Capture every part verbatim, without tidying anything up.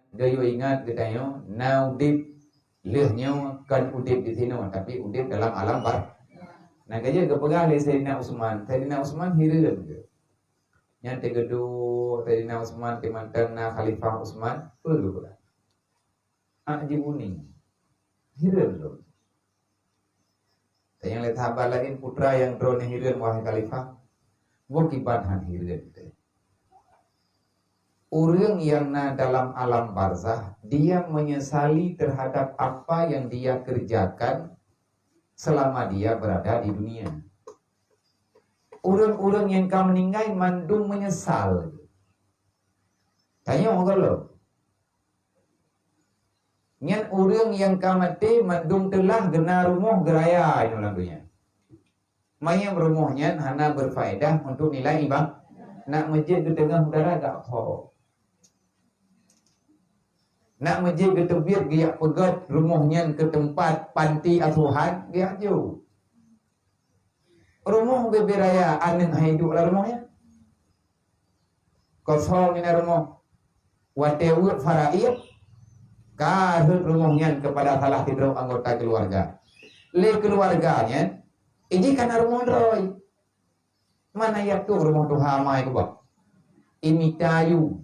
Geuyue ingat geutanyoe na udeb lheueh nyoe, kon udeb di sinoe, tapi udeb dalam alam bar-, na ka jeuet geupeugah lé Saidina Utsman. Saidina Utsman hireuen geuh. Nyan teugeuduek Saidina Utsman, teumantong na Khalifah Utsman, peue geupeugah? A'jibuni. Hireuen lôn. Tanyong lé sahabat laén, "Peue teuma nyang droeneuh hireuen, wahai Khalifah?" Boh kiban han hireuen teuh. Ureuëng nyang na dalam alam barzakh, dia menyesali terhadap apa yang dia kerjakan selama dia berada di dunia. Ureuëng-ureuëng nyang ka meuninggai mandum meunyeusal. Tanyong gohlom. Nyan ureuëng nyang ka maté mandum teulah geuna rumoh geuraya inoe lam donya. Manyang rumoh nyan hana berfaedah untuk nilai iba-, nak meujieb geuteungoh udara gak pho. Nak meujieb geuteubiet geujak peugöt rumoh nyan keu teumpat panti asuhan, geujak ju. Rumoh bebe raya, aneuk hai duek lam rumoh nyan. Kosong inan rumoh. Watée weuet faraid, ka rhot rumoh nyan keupada salah sidroe anggota keuluwarga. Lé keuluwarga nyan, iji kana rumoh droe. Mana ya tu rumoh tuha mai keubah? Imita yu.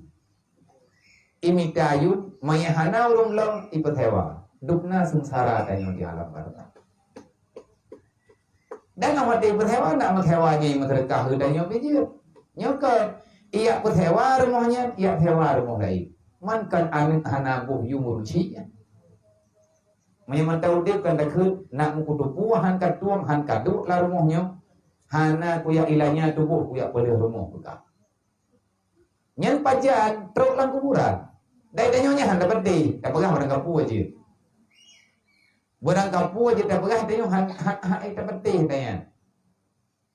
Imita yu, maya hana ureuëng lom, ipeusewa. Dubna seungsara tanyoe di alam barzakh. Dan nyang watée peusewa, nak meusewa nyan meuseudeukah geutanyoe pih jeuet. Nyoe kon, ijak peusewa rumoh nyan, ijak sewa rumoh laén. Man kon aneuk hana boh yue meuruci nyan. Meunyoe mantong udeb kan takheun, nak meukutupu han ka tueng, han ka duek lam rumoh nyoe. Hana kujak ilanya tuboh, kujak peuleueh rumoh peugah. Nyan pajan trok lam kuburan. Dai tanyoe nyan hana tapatéh, tapeugah barang kapeue jeuet. Barang kapeue jeuet tapeugah tanyoe han, han, han, eh, tapatéh tanyan.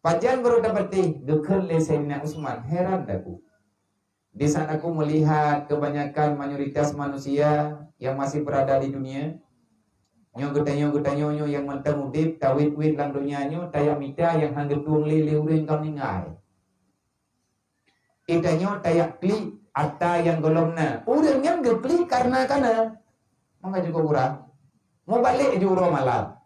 Pajan baru tapatéh, geukheun lé Saidina Utsman, heran aku. Di saat aku melihat kebanyakan mayoritas manusia yang masih berada di dunia, nyoe geutanyoe, geutanyoe nyoe nyang mantong udeb, tawét-wét lam donya nyoe, tajak mita nyang han geutueng lé, lé ureuëng ka meuninggai. Geutanyoe tajak klik ata nyang gohlom na. Ureuëng nyan geuklik kareuna kana. Maka jukuk urang. Mubalek ju uroe malam.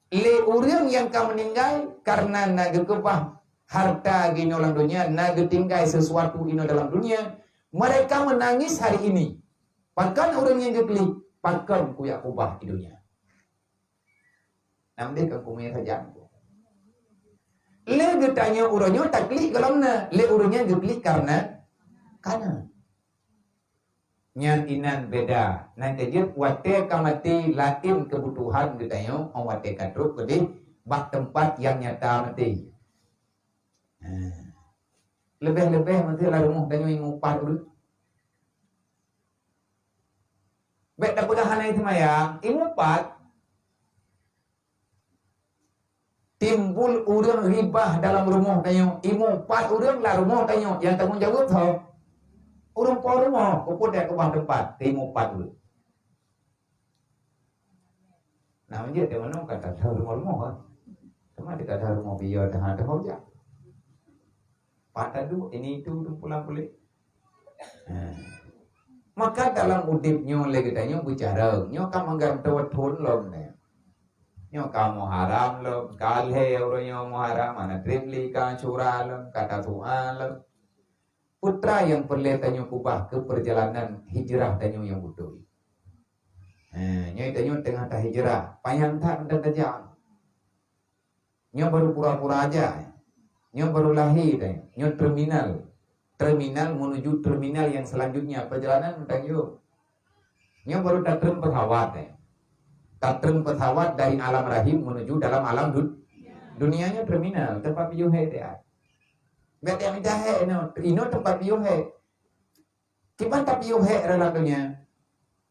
Lé ureuëng nyang ka meuninggai kareuna na geukeubah harta geunoe lam donya, na geutinggai sesuatu inoe dalam dunia, mereka menangis hari ini. Pakon ureuëng nyang geuklik, pakon kujak keubah di donya. Nam deh ka kumé sajan. Lé geutanyoe uroe nyoe taklik gohlom na, lé ureuëng nyan geuklik kareuna kana. Nyan inan beda. Nan ka jeuet watée ka maté laén keubutuhan geutanyoe, óh watée ka trok keudeh bak teumpat nyang nyata maté. Ha. Leubeh-leubeh maté lam rumoh tanyoe nyang mupat ureuëng. Bék tapeugah hana seumayang, imupat. Timbul ureuëng ribah dalam rumoh tanyoe, imupat ureuëng lam rumoh tanyoe, nyang tanggong jaweueb soe? Ureuëng po rumoh, keupeue tajak keubah teumpat, imupat ureuëng. Nah, meunyoe di manoe ka that rumoh-rumoh, kan? Teuma di that rumoh biyeu dah ada hojak. Pat taduek, ini itu tu pulang puléh. Ha. Maka dalam udeb nyoe lé geutanyoe beucarông, nyoe ka meugantoe thon lom nyoe. Nyoe ka Muharram lom, ka lhée uroe nyoe Muharram, hana treb lé ka Asyura lom, ka Tasu'a lom. Peue teuma nyang peureulée tanyoe keubah keu peurjalanan hijrah tanyoe nyang beutôi. Ha, nyoe tanyoe teungoh tahijrah, panyang that mantong tajak. Nyoe baru pura-pura aja. Nyoe baru lahé, eh. Nyoe terminal. Terminal menuju terminal yang selanjutnya. Perjalanan mantong jauh. Nyoe baru tatrön pesawat, eh. Tatrön pesawat dari alam rahim menuju dalam alam dun-, dunia, nyoe terminal, teumpat piôh hék teuh. Bék tajak mita hék inoe, inoe teumpat piôh hék. Kiban tapiôh hék dalam dunia?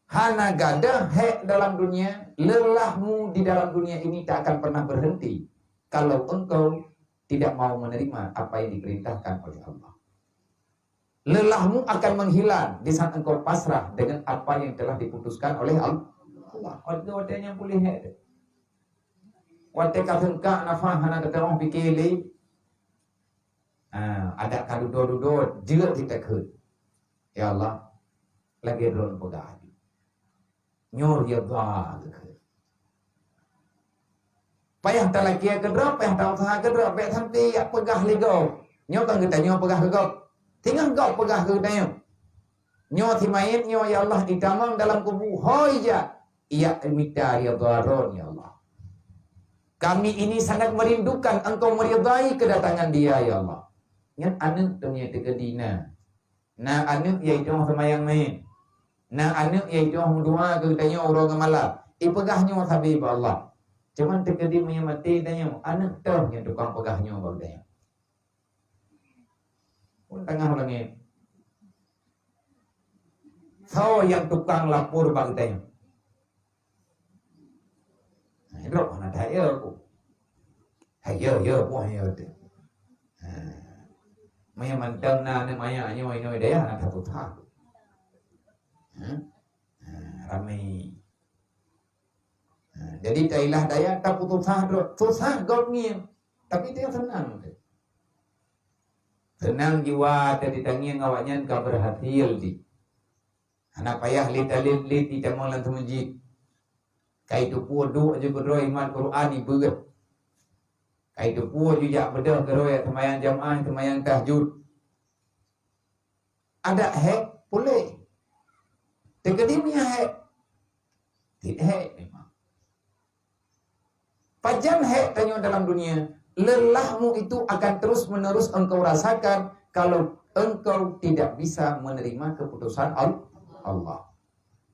Hana gadôh hék dalam dunia, lelahmu di dalam dunia ini tak akan pernah berhenti kalau engkau tidak mau menerima apa yang diperintahkan oleh Allah. Lelahmu akan menghilang di saat engkau pasrah dengan apa yang telah diputuskan oleh Al-, Allah. Watée-watée nyan puléh hék. Watée ka seungkak nafah hana teutamong pike lé. Ha, adak ka dudoe-dudoe, jeuet jitakheun. Ya Allah, lagée droe peugah. Nyoe ridha geukheun. Payah talakée keudroe, payah tausaha keudroe, bék sampoe jak peugah lé gob. Nyoe kan geutanyoe peugah keu gob. Singoh gob peugah keu geutanyoe. Nyoe si manyét nyoe, ya Allah, itamong dalam kubu, hôi jak, jak mita ridha Droen, ya Allah. Kami ini sangat merindukan Engkau meridai kedatangan dia, ya Allah. Nyan aneuk teumanyét teukeudi na. Na aneuk nyang jitueng seumayang manyét. Na aneuk nyang jitueng meudoa keu geutanyoe uroe ngon malam. Ipeugah nyoe sabe bak Allah. Cuman teukeudi meunyoe maté tanyoe, aneuk toh nyang tukang peugah nyoe bak geutanyoe. Pun tangah langét. Soe nyang tukang lapor bak geutanyoe? Hai, droe hana that yo ku. Hai, yo, yo, puih yo tu. Ha. Maya mantong na aneuk maya nyoe inoe daya hana that tuha. Ha? Ha, ramé. Ha, jadi tailah daya taputusah droe, susah gob ngieng. Tapi dia senang tu. Senang jiwa tadi tangieng awaknyan ka berhasil di. Hana payah lé talét-lét jitamong lam seumeujid. Kai teupeue duek aju keudroe imat Quran ibeuet. Kai teupeue ju jak beudôh keudroe seumayang jamaah, seumayang tahajud. Adak hék puléh. Teukeudi meunyo hék. Tieb hék memang. Pajan hék tanyoe dalam dunia, lelahmu itu akan terus-menerus engkau rasakan kalau engkau tidak bisa menerima keputusan Al-, Allah.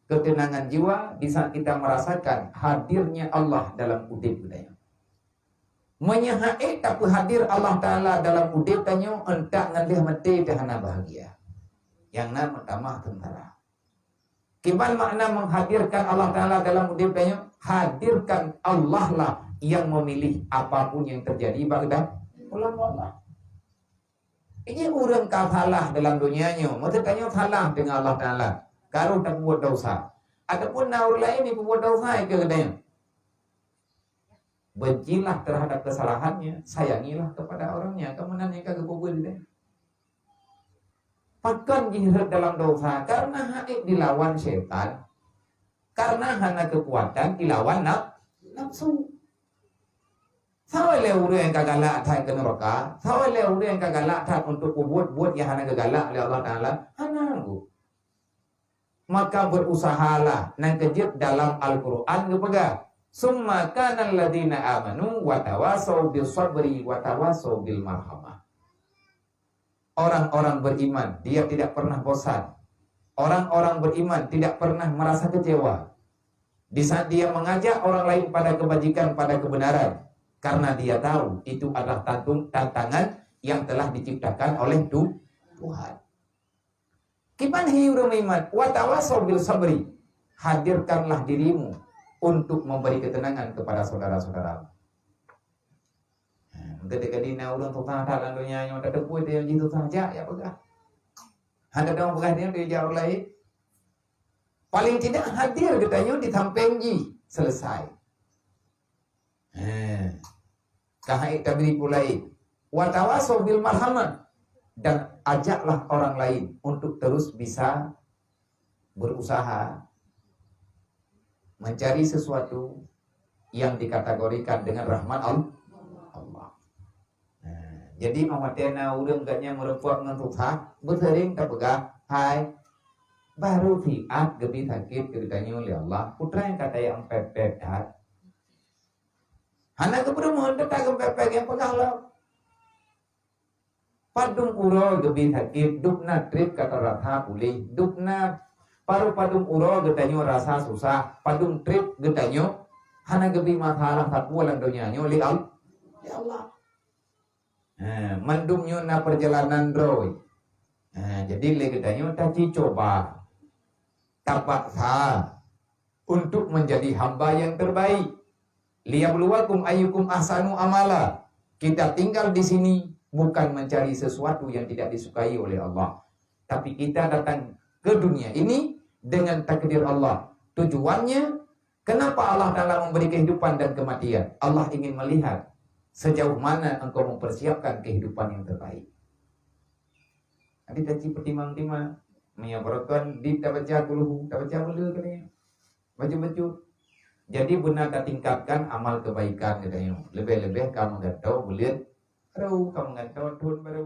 Ketenangan jiwa di saat kita merasakan hadirnya Allah dalam udeb geutanyoe. Meunyo hana tapeuhadir Allah Taala dalam udeb tanyoe, entak ngon lheueh maté teuh hana bahagia. Nyang na meutamah seungsara. Kiban makna menghadirkan Allah Taala dalam udeb tanyoe? Hadirkan Allah lah yang memilih apapun yang terjadi bak geutanyoe. Ulama Allah. Ini ureuëng ka salah dalam dunia nyoe, maksud tanyoe salah dengan Allah Taala. Karu tapeubuet dosa. Ataupun na ureuëng laén jipeubuet dosa keu geutanyoe. Bencilah terhadap kesalahannya, sayangilah kepada orangnya. Kemudian yang kagak kubur deh. Pakon jih rhot dalam dosa, karena hana dilawan setan, karena hana kekuatan dilawan naf-, nafsu. Sawa lé ureuëng ka galak that keu neraka, sawa lé ureuëng ka galak that untuk peubuet-buet nyang hana geugalak lé Allah Taala, hana anggô. Maka berusahalah, nyang keujeuet dalam Al-Quran geupeugah, "Summa kana alladzina amanu wa tawasau bis sabri wa tawasau bil marhamah." Orang-orang beriman, dia tidak pernah bosan. Orang-orang beriman tidak pernah merasa kecewa di saat dia mengajak orang lain pada kebajikan, pada kebenaran, karena dia tahu itu adalah tantung-, tantangan yang telah diciptakan oleh Tu-, Tuhan. Kiban hi ureuëng meuiman, "Wa tawasau bil sabri." Hadirkanlah dirimu untuk memberi ketenangan kepada saudara-saudaramu. Ha, mungkin teukeudi na ureuëng susah that lam donya nyoe, tateupeue teuh jih susah jak, jak peugah. Hana dong peugah dia, dia jak ureuëng laén. Paling tidak hadir geutanyoe di sampéng jih, selesai. Ha. Ka hai tabri pulai. Wa tawasau bil marhamah. Dan ajaklah orang lain untuk terus bisa berusaha mencari sesuatu yang dikategorikan dengan rahmat Al-, Allah. Nah, jadi meunyoe na ureuëng geutanyoe meureumpok ngon susah, beuseuring tapeugah, "Hai, baru siat geubi sakét keu geutanyoe lé Allah, putra nyang ka tajak meupeupet that." Hana geupeureumeun, teutap geupeupet nyang peugah lom. Padum uroe geubi sakét, dubna trép ka tarasa puléh, dubna paru padum uroe geutanyoe rasa susah, padum trép geutanyoe hana geubi masalah sapeue lam donya nyoe lé Al-, lé Allah. Ha, mandum nyoe na perjalanan droe. Ha, jadi lé geutanyoe taci cuba. Tapaksa untuk menjadi hamba yang terbaik. "Liyabluwakum ayyukum ahsanu amala." Kita tinggal di sini bukan mencari sesuatu yang tidak disukai oleh Allah, tapi kita datang ke dunia ini dengan takdir Allah. Tujuannya, kenapa Allah Taala memberi kehidupan dan kematian? Allah ingin melihat sejauh mana engkau mempersiapkan kehidupan yang terbaik. Jadi, taci peutimang-timang. Meunyoe baroekon dit tabaca kulhu, tabaca beu le keu nyoe. Bacut-bacut. Jadi beuna tatingkatkan amal kebaikan geutanyoe. Leubeh-leubeh ka meugantoe buleuen baru, ka meugantoe thon baru.